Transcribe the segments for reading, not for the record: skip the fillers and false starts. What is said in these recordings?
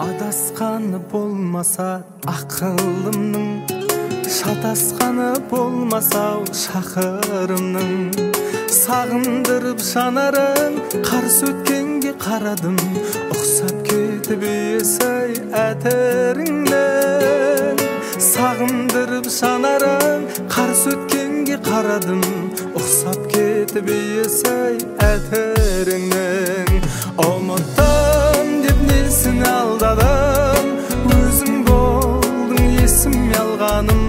Адасқаны болмаса ақылымның, шатасқаны болмаса шақырымның. Сағындырып жанарың, қарсы өткенге қарадым, ұқсап кетіп есай әтіріңнен. Сағындырып жанарың, қарсы өткенге қарадым, ұқсап кетіп есай әтіріңнен. Ұмыттым деп несін алдадым, өзің болдың есіме алғаным.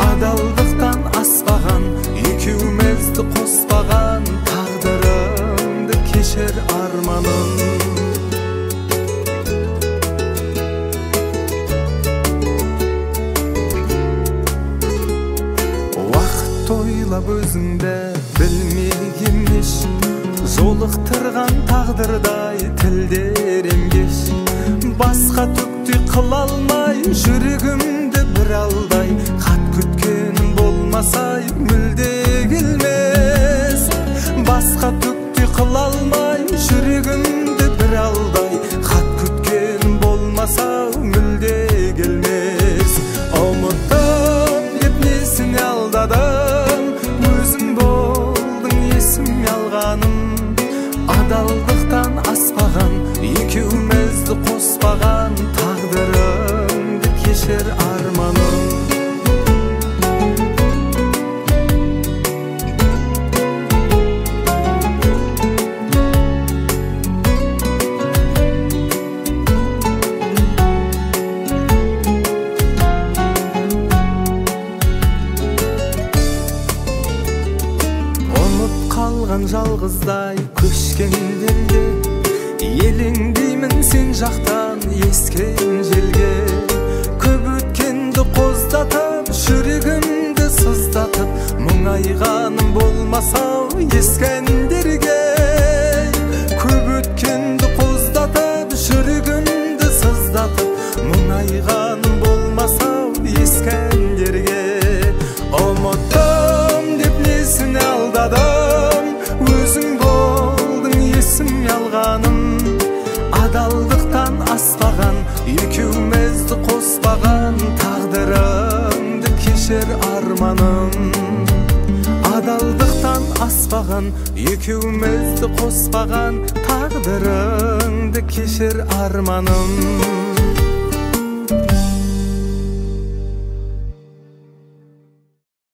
Адалдықтан аспаған, екеумізді қоспаған, тағдырымды кешір арманым. Уақыт ойлап өзіңді білмеген еш, жолықтырған тағдырдай тілдер емгеш. Басқа түкте қыла алмай, жүрегімді бір алдай, хат күткенім болмасай мүлде келмес. Басқа түкте қыла алмай, жүрегімді бір алдай, хат күткенім болмаса мүлде келмес. Ұмыттым деп несіне алдадым, өзің болдың есіме алғаным. Адалдықтан аспаған, екеумізді қоспаған, тағдырымды кешір арманым. Ұмыт қалған жалғыздай көшкен елде, елеңдеймін сен жақтан ескен желге. Көп өткенді қоздатып, жүрегімді сыздатып, мұңайғаным болмаса ескі әндерге. Көп өткенді қоздатып, жүрегімді сыздатып, мұңайғаным болмаса ескі әндерге. Ұмыттым деп несіне алдадым, өзің болдың есіме алғаным. Адалдықтан аспаған, екеумізді қоспаған, тағдырымды кешір арманым. Адалдықтан аспаған, екеумізді қоспаған, тағдырыңды кешір арманым.